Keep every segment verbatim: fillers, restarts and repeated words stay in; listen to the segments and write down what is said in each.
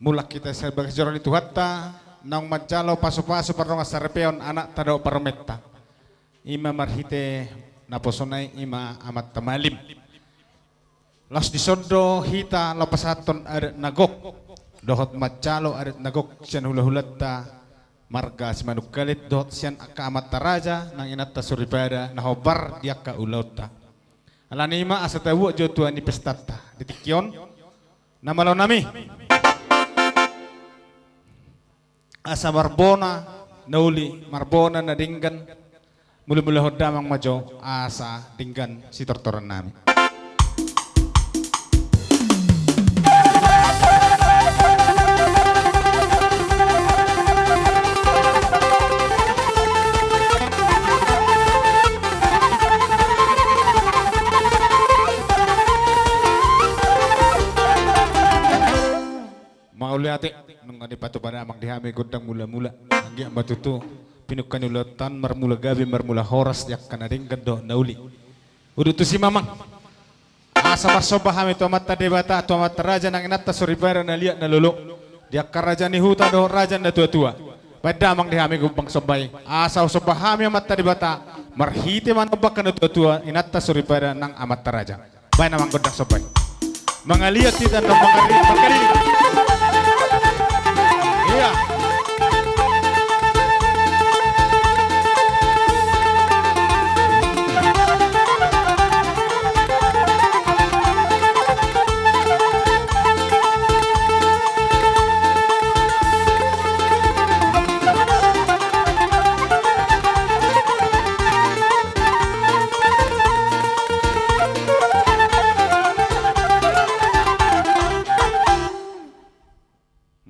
Mulak hita sian bagas joro ni Tuhanta, naung manjalo pasupasu pardongansaripeon anakta dohot parumenta. I ma marhite naposona i, i ma amanta Malim. Laos dison do hita laho pasahathon adat na gok dohot manjalo adat na gok sian hulahulanta marga Simanungkalit dohot sian angka amanta raja nang inanta soripada na hombar di angka ulaonta. Alani i ma asa tabuat jo tua ni pestanta di tingki on. Na malo nami, asa marbona na uli, marbona na denggan. Mulamulahon damang ma jo asa denggan sitortoran nami. Mauliate, nunga dipatupa damang di hami gondang mulamula. Anggiat ma tutu pinungka ni ulaonta on marmula gabe, marmula horas di angka na denggan dohot na uli. Udut tusi ma, Amang. Asa marsomba hami tu Amanta Debata, tu amanta raja nang inanta soripada na liat na lolo, di angka raja ni huta dohot raja na tuatua. Baen damang di hami gombang somba i. Asa husomba hami Amanta Debata marhite manomba angka na tuatua, inanta soripada nang amanta raja. Baen, Amang, gondang somba i. Mangaliat hita, nang mangaliat, mangaliat. Iya.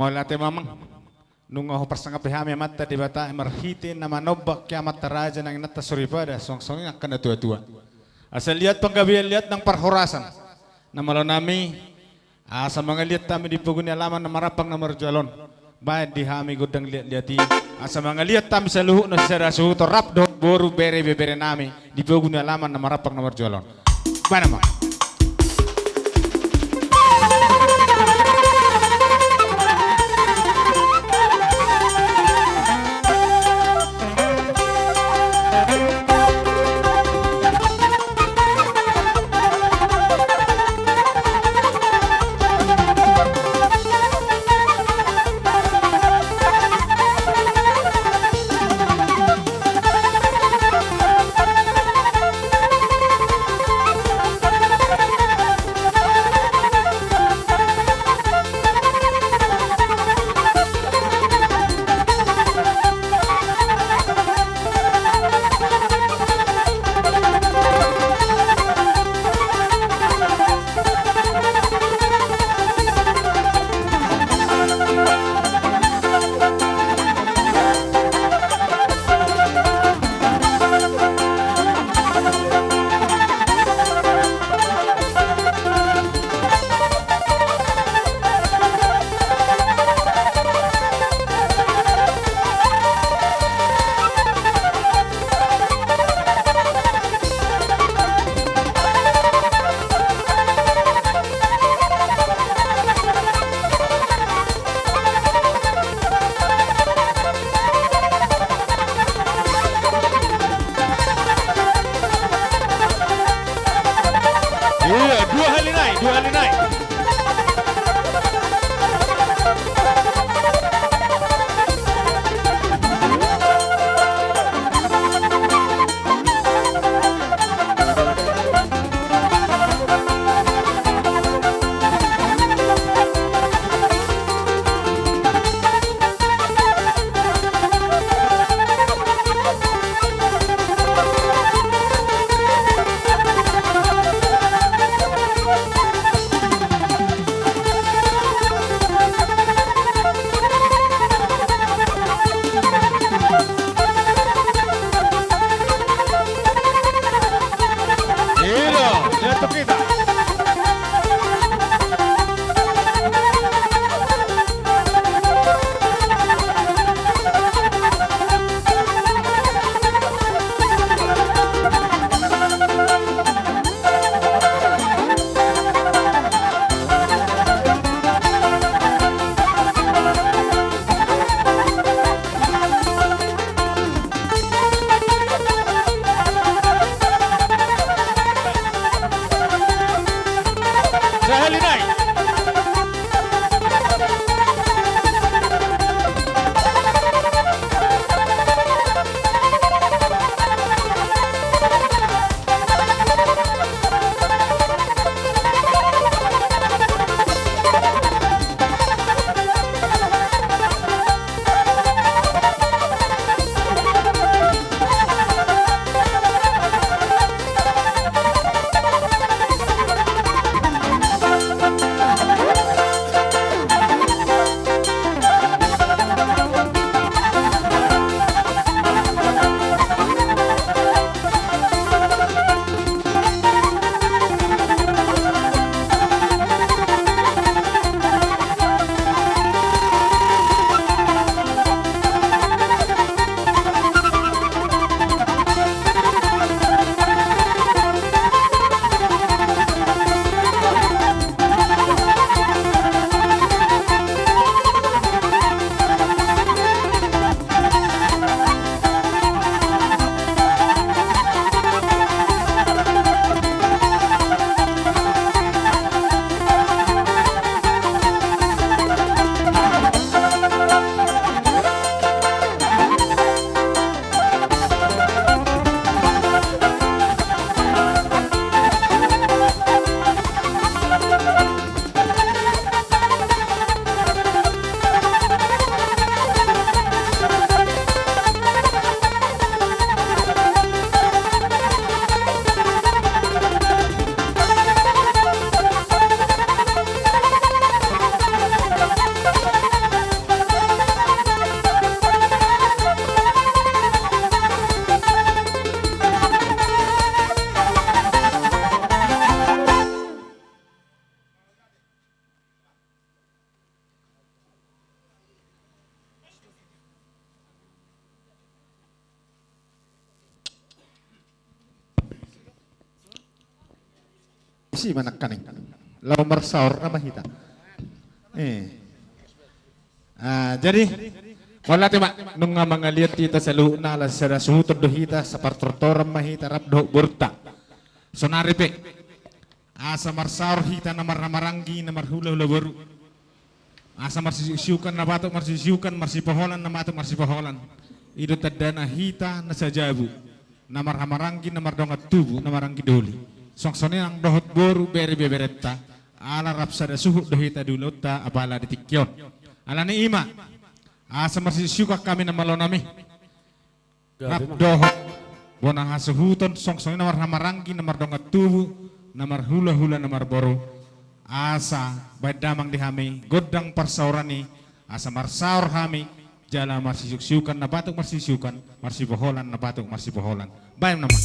Mauliate ma, Amang. Nunga huparsangapi hami Amanta Debata i marhite na manomba angka amanta raja nang inanta soripada, songon i angka na tuatua. Asa liat panggabean, liat nang parhorasan. Na malo nami, asa mangaliat hami di pogu ni alaman na marampang na marjual on. Baen di hami gondang liatliat i, asa mangaliat hami saluhutna sisada suhut, rap dohot boru, bere, ibebere nami di pogu ni alaman na marampang na marjual on. Baen, Amang. Si manangkaning. Laho marsaor nama hita. Eh. Ah, jadi, mauliate ma, nunga mangaliat hita saluhutna, ala sada suhuton do hita, sapartortoran ma hita, rap dohot borunta. Sonari pe. Asa marsaor hita na marhahamaranggi, na marhulahula boru. Asa marsisiuksiukan na patut marsisiukan, marsipaholan na patut marsipaholan. I do tandana hita na sajabu, na marhahamaranggi, na mardongan tubu, na maranggi doli. Suang songon i nang dohot boru, bere, beberenta. Ala rap sada suhut do hita di ulaonta, apala di tingki on. Alani i ma, asa marsisiuksiukan hami na malo nami. Rap dohot bona hasuhuton, suang songon i na marhahamaranggi, na mardongan tubu, na marhulahula, na marboru. Asa baen damang di hami gondang parsaoran i, asa marsaor hami, jala marsisiuksiukan na patut marsisiukan, marsipaholan na patut marsipaholan. Baen nama.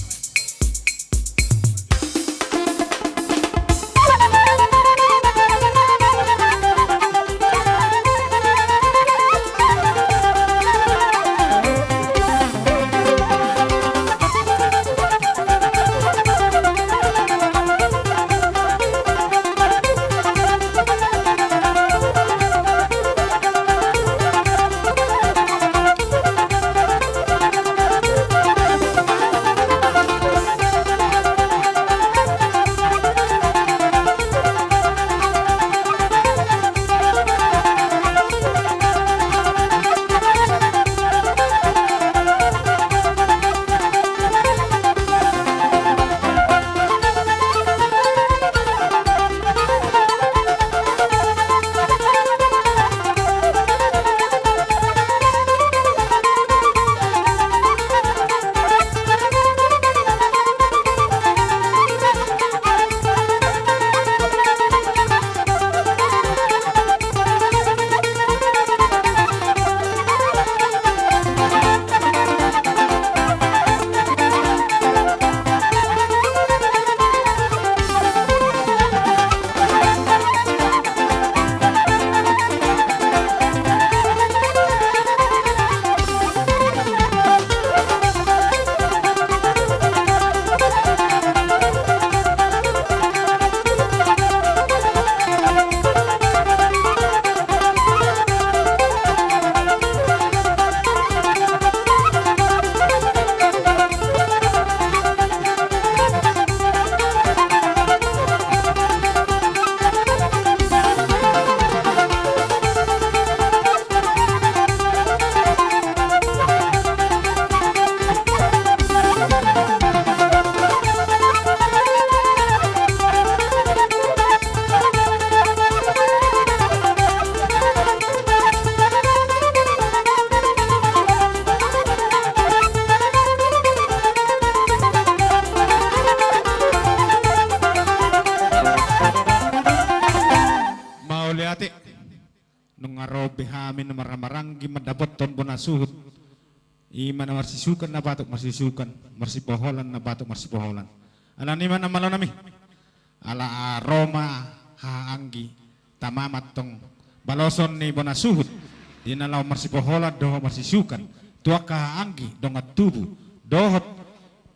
Mauliate. Nunga ro be hami na marhahamaranggi mandapothon bona suhut. I ma na marsisiukan na patut marsisiukan, marsipaholan na patut marsipaholan. Alani i ma na malo nami. Ala ro ma hahaanggi, tama ma antong baloson ni bona suhut. Di na laho marsipaholan dohot marsisiukan tu angka hahaanggi, dongan tubu dohot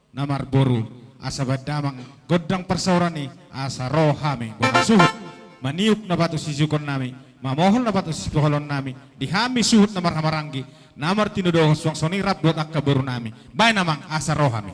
na marboru, asa baen damang gondang parsaoran i, asa ro hami bona suhut maniuk na patut sisiukon nami, mamohol na patut sipaholon nami di hami suhut na marhahamaranggi, na martinodohon, suang songon i rap dohot angka boru nami. Baen damang asa ro hami.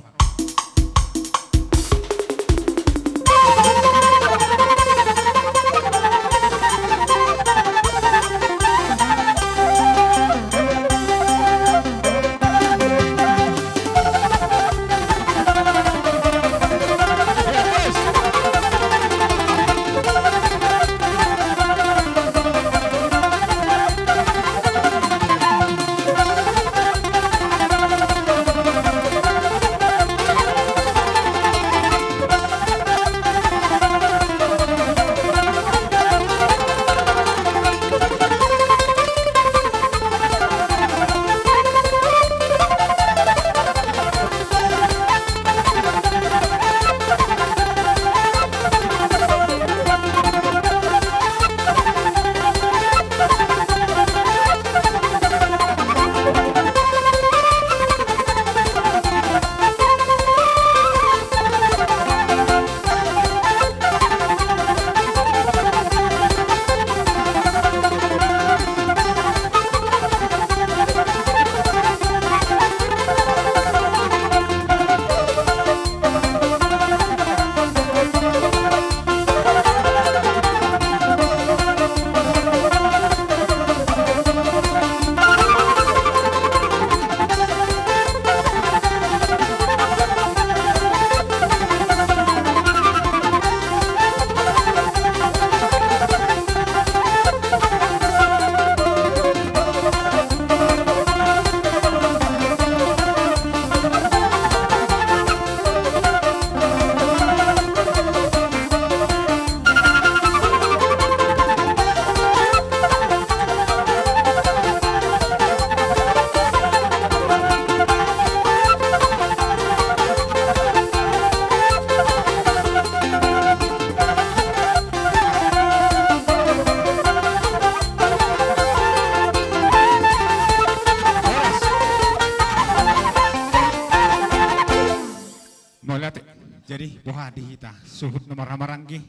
Di hita suhut na marhahamaranggi,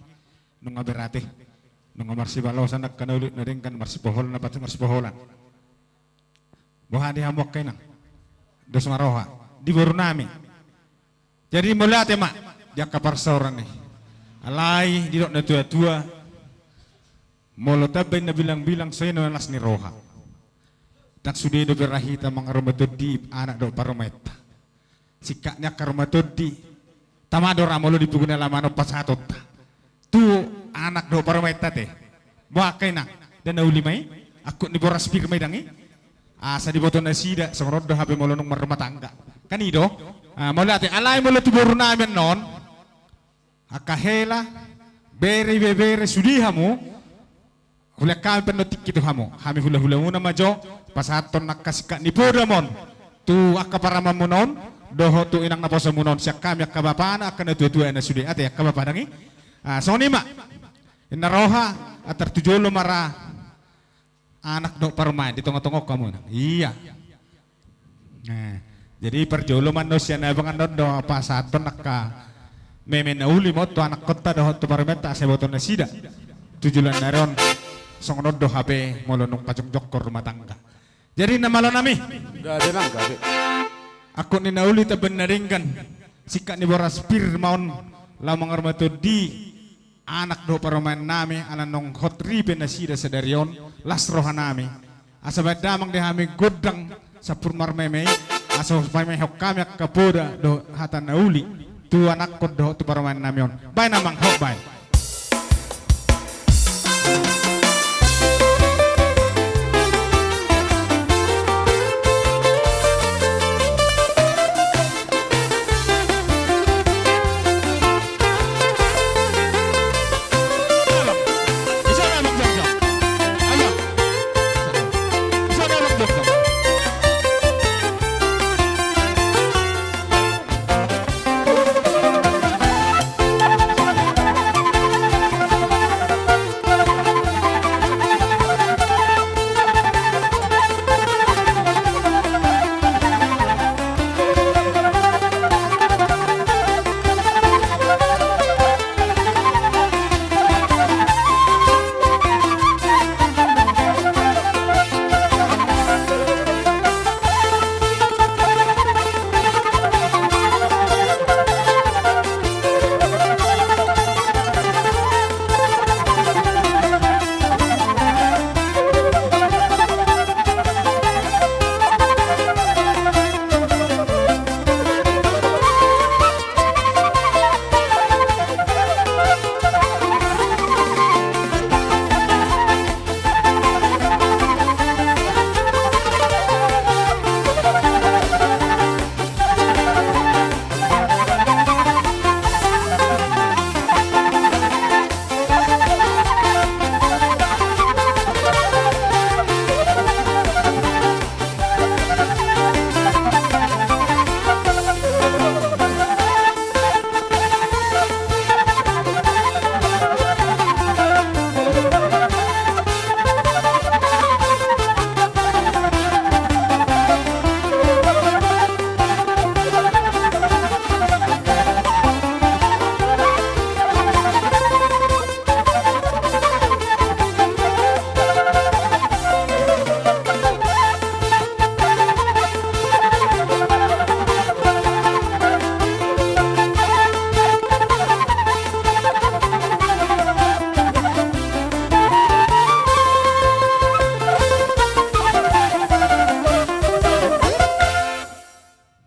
nunga berate, nunga marsibalosan angka na uli, na denggan, marsipoholan na patu marsipoholan. Boha di hamu angka inang? Dos ma roha di boru nami. Jadi mauliate ma di angka parsaoran i. Alai didok na tua-tua, molo tamba inna bilang-bilang, so i na las ni roha. Ndang sude dope ra hita mangaruma tondi anak dohot parumaenta. Singkat ni angka rumah tondi, tama do ra molo di pogu ni alaman on pasahatonta tu anak dohot parumaenta te. Boha angka inang, da na uli ma i, angkup ni boras pir ma i dang i. Asa diboto nasida, songon on do hape molo nunga marrumah tangga. Kan i do. Ah, mauliate, alai molo tu boru nami annon, angka hela, bere, ibebere, sude hamu, hulean hami pe annon tingki tu hamu. Hami hula-hulamuna ma jo pasahathon angka singkat ni podam on tu angka paramanmuna on dohot tu inang naposomuna on, sian hami angka bapana, angka na tua-tuana sude. Ate angka bapa dang i. Ah, songon i ma. Inna roha, antar tu jolo ma ra anak dohot parumaen, di tonga-tonga on hamu, inang. Ia. Nah, jadi parjolo ma annon sian abang annon do pasahathon angka meme na uli ma on tu anakkonta dohot tu parumaenta asa diboto nasida tu joloan ni ari on, songon on do hape molo nunga pajongjongkon rumah tangga. Jadi na malo nami, angkup ni na uli, tamba ni na denggan, singkat ni boras pir ma on laho mangaruma tondi anak dohot parumaen nami, ala naung hot ripe nasida sadari on, las roha nami. Asa baen damang di hami gondang sampur marmeme i, asa paimehon hami angka poda dohot hata na uli tu anakkon dohot tu parumaen nami on. Baen amang, hot baen.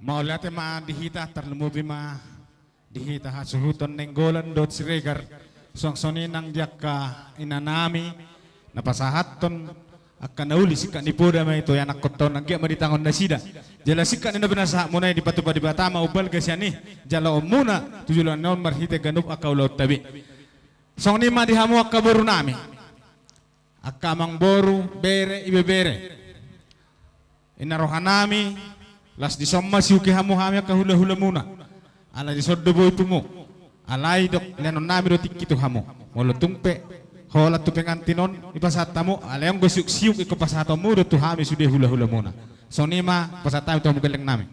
Mauliate ma di hita, tarlumobi ma di hita hasuhuton Nainggolan dohot Siregar. Suang songon i nang di angka inanami na pasahathon angka na uli, singkat ni poda ma i tu anakkonta on, anggiat ma ditangon nasida. Jala singkat ni na pinasahatmuna i dipatupa Debata ma umbalga sian i jaloonmuna tu joloan on marhite ganup angka ulaonta be. Songon i ma di hamu angka borunami, angka amangboru, bere, ibebere. Inna rohanami, laos dison ma siuki hamu hami angka hulahulamuna. Ala dison do bohi pungu. Alai dok leanonnami do tingki tu hamu. Molo tung pe holan tu pengantin on dipasahat hamu, alai anggo siuksiuk ingkon pasahatonmu do tu hami sude hulahulamuna. Songon i ma pasahat hami tu hamu gellengnami.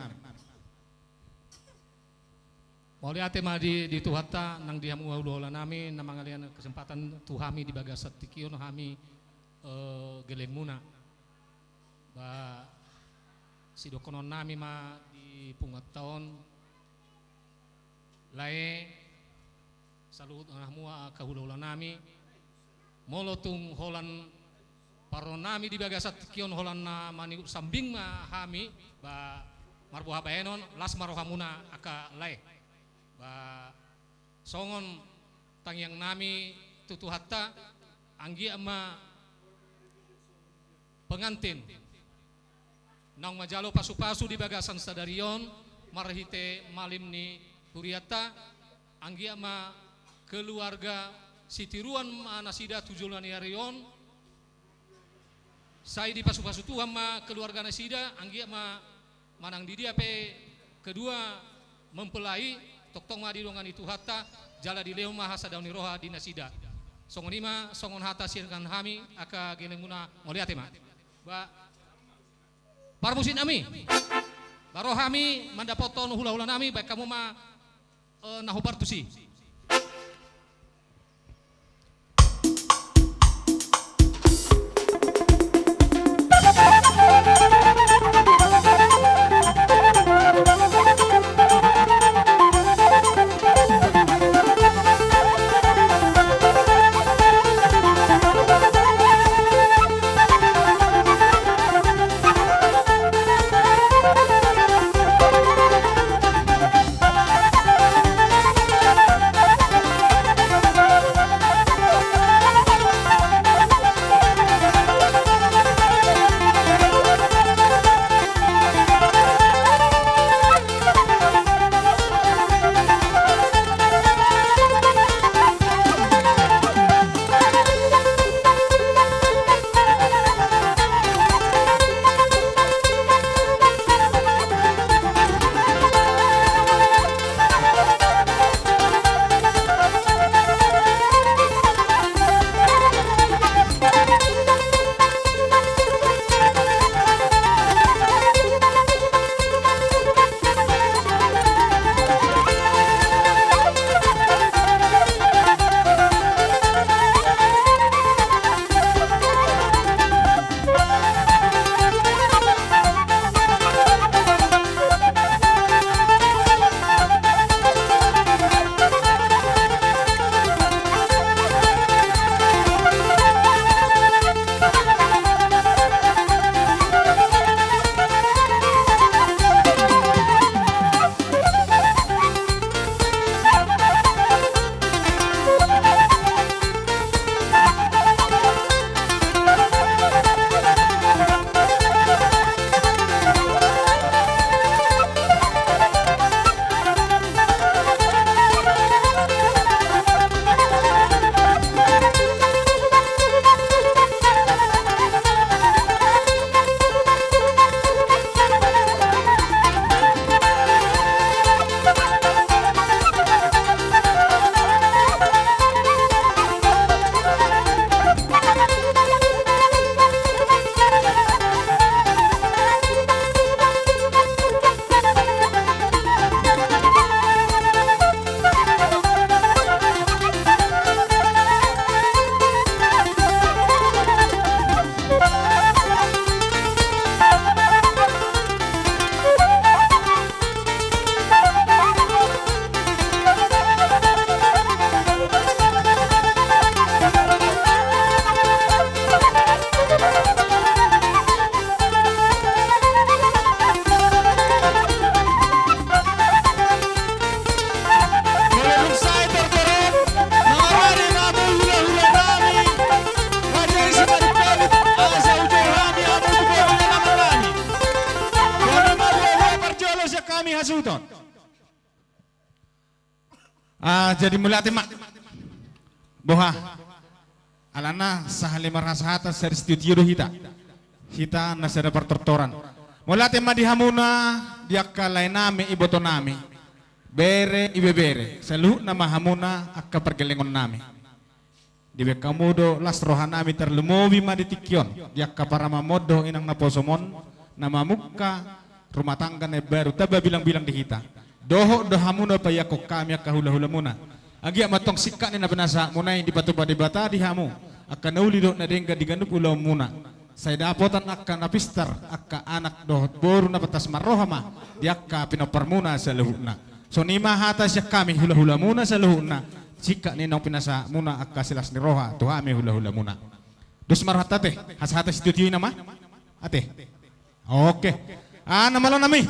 Mauliate ma di, di Tuhanta nang di hamu hulahula nami na mangalean kesempatan tu hami di bagasan tingki on hami, eh, gellengmuna. Ba, sidohonon nami ma di punguanta on, lae, saluhut hamu angka hulahula nami, molo tung holan parro nami di bagasan tingki on holan na manihut sambing ma hami, ba, marboha baenon, las ma rohamuna angka lae. Ba, songon tangiang nami tu Tuhanta, anggiat ma pengantin naung manjalo pasupasu di bagasan sadari on marhite malim ni hurianta, anggiat ma keluarga sitiruan ma nasida tu joloan ni ari on, sai dipasupasu Tuhan ma keluarga nasida, anggiat ma manang di dia pe kedua mempelai, tongtong ma didongani Tuhanta, jala dilehon ma hasadaon ni roha di nasida. Songon i ma, songon hata sian hami angka gellengmuna, mauliate ma. Ba, parmusik nami, ba ro hami mandapothon hulahula nami, baen hamu ma, eh, na hombar tusi. Molo dung sae tortor on, mangarade ma hamu hulahula nami, raja ni Simanjuntak, asa hujou hami hamu tu boru ni alaman nami. Boha ma boha parjolo sian hami hasuhuton. Ah, jadi mauliate ma. Boha. Alana sahali marhasahatan, sari sitio-tio do hita. Hita na sada partortoran. Mauliate ma di hamuna, di angka lae nami, iboto nami. Bere, ibebere. Saluhutna ma hamuna angka pargellengon nami. Dibaen hamu do las roha nami tarlumobi ma di tingki on, di angka parumaenmon dohot inang naposomon, na mamungka rumah tangga na imbaru tamba bilang-bilang di hita. Dohot do hamuna paiangkon hami angka hulahulamuna. Anggiat ma antong singkat ni na pinasahatmuna i dipatupa Debata di hamu angka na uli dohot na denggan di ganup ulaonmuna. Sai dapotan angka na pistar, angka anak dohot boru na pantas marroha ma di angka pinomparmuna saluhutna. Songon i ma hata sian hami hulahulamuna saluhutna, singkat ni naung pinasahatmuna angka silas ni roha tu hami hulahulamuna. Dos ma rohanta ate, hasahatan sitio-tio i nama? Ate. Oke. Ah, na malo nami.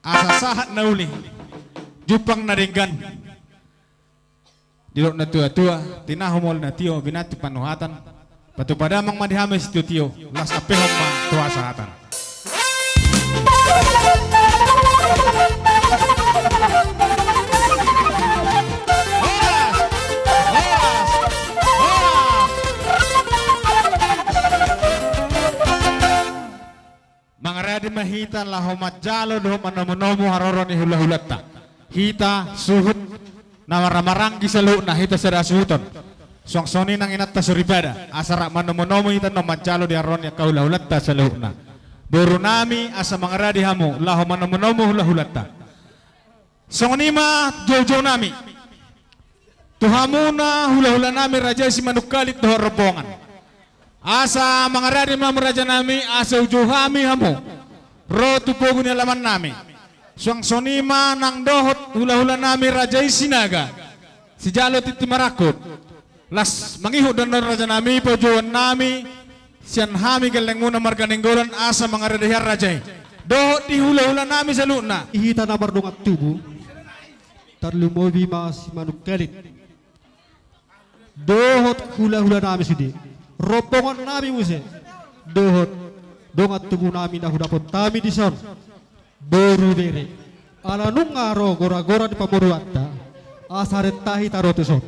Asa sahat na uli, jumpang na denggan. Didok na tua-tua, tinahu molo na tio, binantuk panuhatan. Patupa damang ma di hami sitio-tio, las ampehon ma tu hasahatan. Horas! Horas! Horas! Mangarade ma hita laho manjalo dohot manomu-nomu haroro ni hula-hulanta. Hita suhut na marhahamaranggi saluhutna, hita sada suhuton. Suang songon i nang inanta soripada, asa rap manomu-nomu hita na manjalo di haroro ni angka hula-hulanta saluhutna. Boru nami, asa mangarade hamu laho manomu-nomu hula-hulanta. Songon i ma jou-jou nami tu hamuna hula-hula nami raja i Simanungkalit dohot rombongan. Asa mangarade ma hamu raja nami, asa hujou hami hamu ro tu pogu ni alaman nami. Suang songon i ma nang dohot hula-hula nami raja i Sinaga, sijalo tintin marangkup. Las mangihut do annon raja nami pajouon nami sian hami gellengmuna marga Nainggolan asa mangarade hian raja i dohot di hula-hula nami saluhutna. Hita na mardongan tubu, tarlumobi ma Simanungkalit dohot hula-hula nami sude, rombongan nami muse dohot dongan tubu nami na hudapot hami dison. Boru, bere, ala nunga ro gora-gora ni pamoruonta, asa renta hita ro tuson.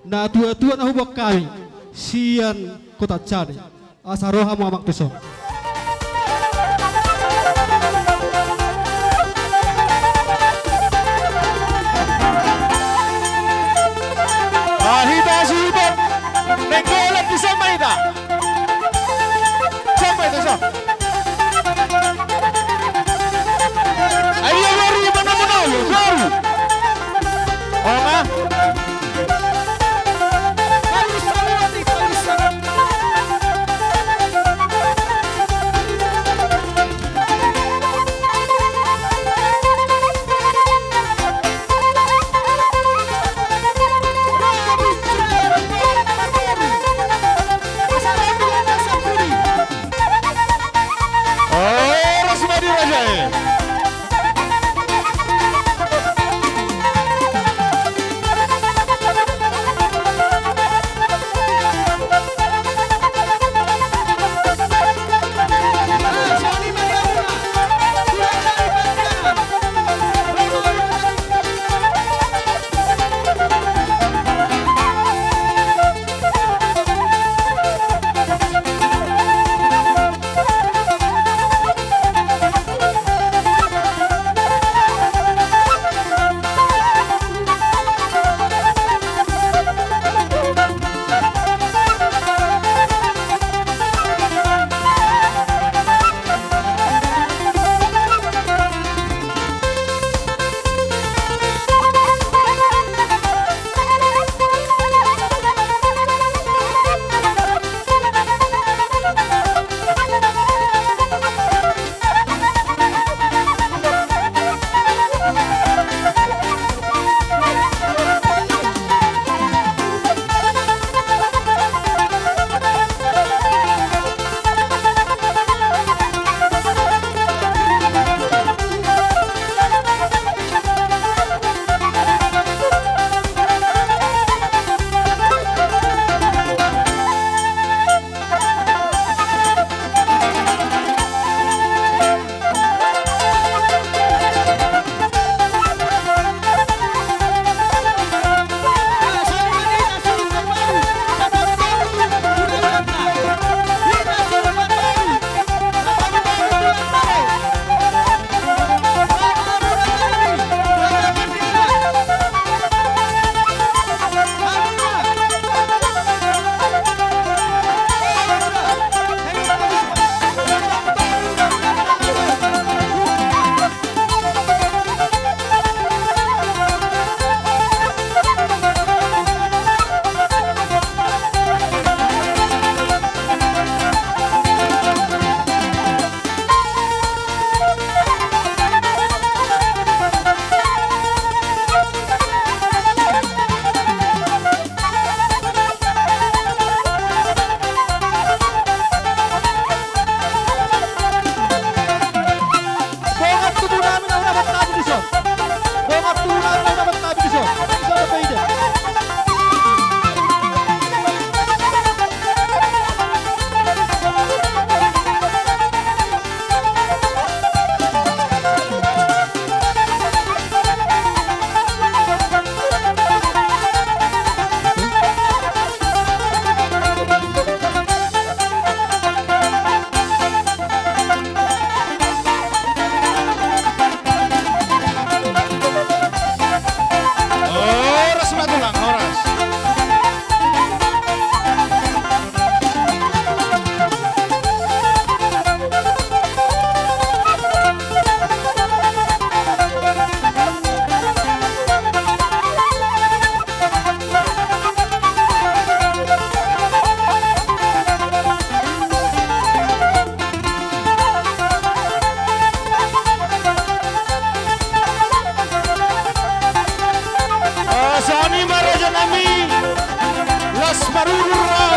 Na tua-tua na huboan hami sian kota Anjani, asa ro hamu amang tuson. Ah, hita suhut Nainggolan, dison ma hita. Sampai tu so. Ayo, lori, mana, mana, lori. Oma.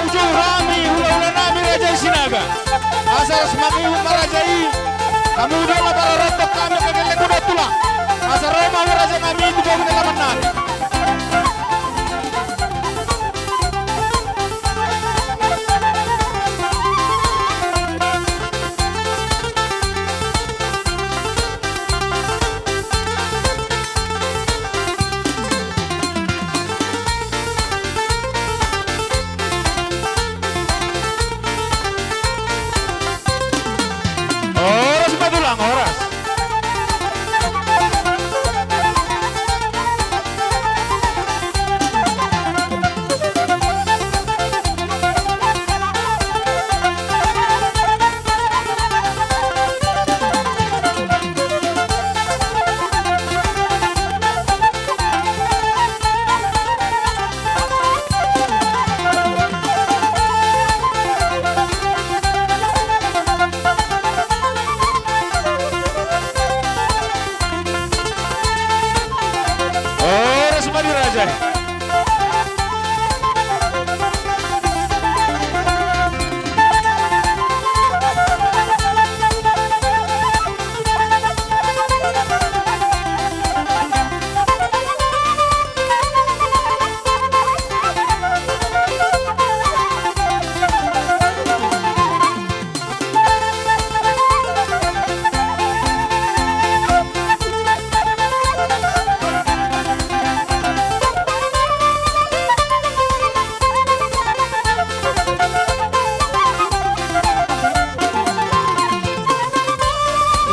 Ujung hami hula-hula nami raja i Sinaga. Asa ras mangihut ma raja i. Hamu do ma parorot hami angka gellengku da tulang. Asa ro ma hamu raja nami tu bagu ni alaman nami. Horas ma tulang, horas. Horas ma di raja i.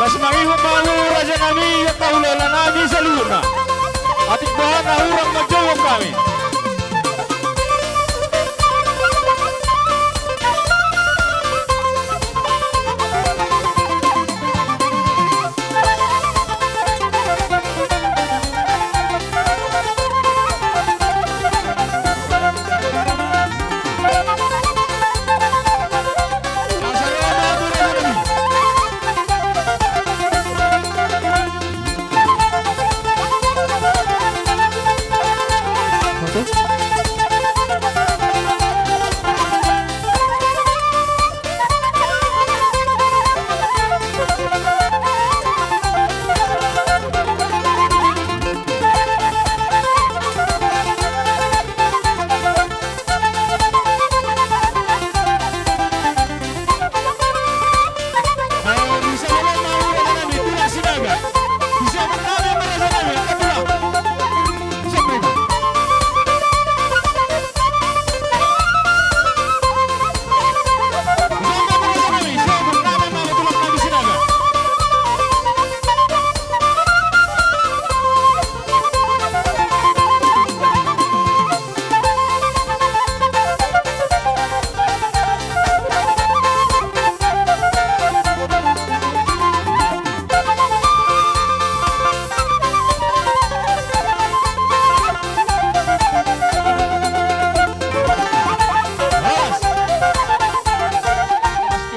Las mangihut ma hamu raja nami, angka hula-hula nami saluhutna. Atik boha na hurang manjouhon hami.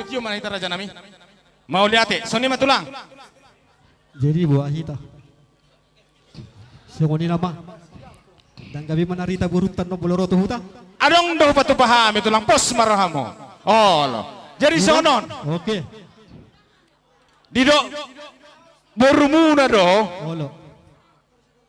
Studio mana hita raja nami? Mauliate, songon i ma tulang. Jadi boha hita. Songon i nama. Ndang gabe ma na rita borunta na molo ro tu huta. Adong do hupatupa hami tulang, pos ma rohamu. Olo. Jadi songon on. Oke. Didok borumuna do. Olo.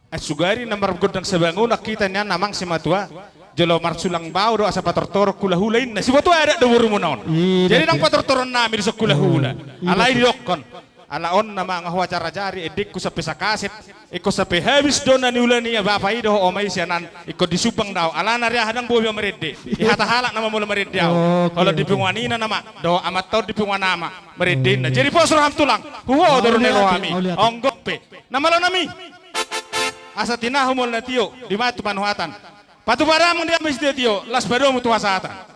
Eh, sugari na margondang sabangunan hita nian amang simatua. Jolo marsulang bao do asa patortoron hula-hula inna. Siboto adat do borumuna on. Jadi ndang patortoron nami dison hula-hula. Alai didokkon. Ala on nama nga ho acara jari, endengku sampe sakaset, ingkon sampe habis do na niula ni bapa i dohot oma i sian an, ingkon disumbang do au. Alana ria hadang bobi au marende. Di hata halak nama molo marende au. Olo di punguan ina nama dohot amanta on di punguan ama marende inna. Jadi pos roham tulang. Huboto do ni rohami. Onggo pe. Na malo nami. Asa tinahu molo na tio, di ma tu panuhatan. Patupa damang di ama sitio-tio, las padomu tu hasahatan.